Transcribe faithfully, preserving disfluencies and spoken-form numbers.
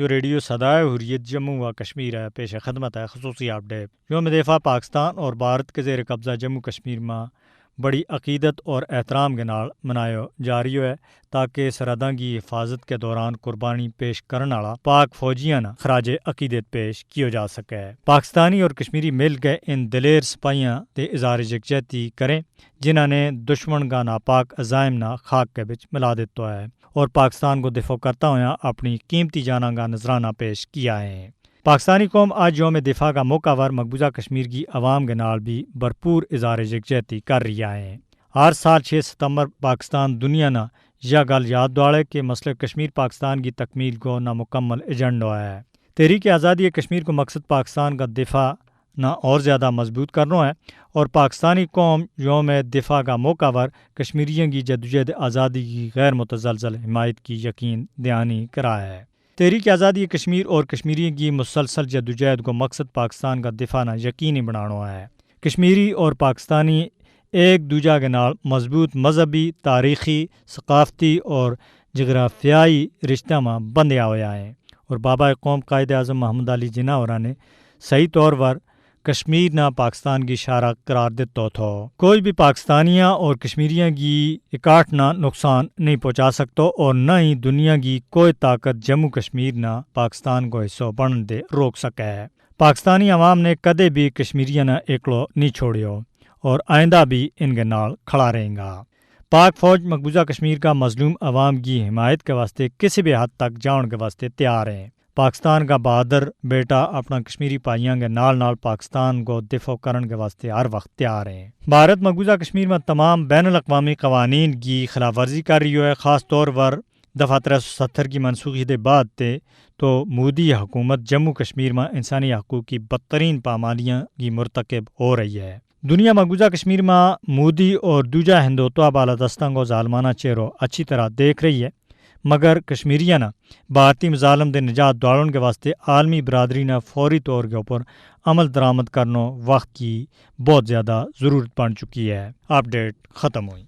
یوہ ریڈیو سدائے حریت جموں و کشمیر ہے، پیش خدمت ہے خصوصی اپ ڈیپ۔ یوم دفاع پاکستان اور بھارت کے زیر قبضہ جموں کشمیر ما بڑی عقیدت اور احترام کے نال منایو جا رہیو ہے، تاکہ سرحداں کی حفاظت کے دوران قربانی پیش کرن آلا پاک فوجیاں نا خراج عقیدت پیش کیو جا سکے۔ پاکستانی اور کشمیری مل کے ان دلیر سپاہیاں تے اظہار یکجہتی کریں، جنہاں نے دشمن کا ناپاک عزائم نا خاک کے بچ ملا دیتا ہے اور پاکستان کو دفاع کرتا ہویا اپنی قیمتی جاناں کا نذرانہ پیش کیا ہے۔ پاکستانی قوم آج یوم دفاع کا موقع پر مقبوضہ کشمیر کی عوام کے نال بھی بھرپور اظہار یکجہتی کر رہی ہے۔ ہر سال چھ ستمبر پاکستان دنیا نا یا گل یاد دواڑے کہ مسئلہ کشمیر پاکستان کی تکمیل کو نامکمل ایجنڈو ہے۔ تحریک آزادی کشمیر کو مقصد پاکستان کا دفاع نا اور زیادہ مضبوط کرنو ہے، اور پاکستانی قوم یوم دفاع کا موقع پر کشمیریوں کی جدوجہد آزادی کی غیر متزلزل حمایت کی یقین دہانی کرا ہے۔ تحریک آزادی کشمیر اور کشمیریوں کی مسلسل جدوجہد کو مقصد پاکستان کا دفاع نا یقینی بنانو ہے۔ کشمیری اور پاکستانی ایک دوجہ کے نال مضبوط مذہبی، تاریخی، ثقافتی اور جغرافیائی رشتہ ما بندھیا ہویا ہے، اور بابا قوم قائد اعظم محمد علی جناح ہوراں نے صحیح طور پر کشمیر نا پاکستان کی شارع قرار دیتو تھو۔ کوئی بھی پاکستانیاں اور کشمیریاں کی اکاٹھ نا نقصان نہیں پہنچا سکتو، اور نہ ہی دنیا کی کوئی طاقت جموں کشمیر نا پاکستان کو حصو بنن دے روک سکے۔ پاکستانی عوام نے کدے بھی کشمیریاں نا ایکلو نہیں چھوڑیو، اور آئندہ بھی ان کے نال کھڑا رہیں گا۔ پاک فوج مقبوضہ کشمیر کا مظلوم عوام کی حمایت کے واسطے کسی بھی حد تک جاؤن کے واسطے تیار ہیں۔ پاکستان کا بہادر بیٹا اپنا کشمیری پائیاں کے نال نال پاکستان کو دفاع کرن کے واسطے ہر وقت تیار ہیں۔ بھارت مقبوضہ کشمیر ما تمام بین الاقوامی قوانین کی خلاف ورزی کر رہیو ہے، خاص طور پر دفعہ ترے سو ستر کی منسوخی دے بعد تے تو مودی حکومت جموں کشمیر ما انسانی حقوق کی بدترین پامالیاں کی مرتکب ہو رہی ہے۔ دنیا مقبوضہ کشمیر ما مودی اور دوجہ ہندوتوا بالادستاں کو ظالمانہ چہرو اچھی طرح دیکھ رہی ہے، مگر کشمیریاں نا بھارتی مظالم دے نجات دواڑن کے واسطے عالمی برادری نا فوری طور کے اوپر عمل درآمد کرنو وقت کی بہت زیادہ ضرورت بن چکی ہے۔ اپ ڈیٹ ختم ہوئی۔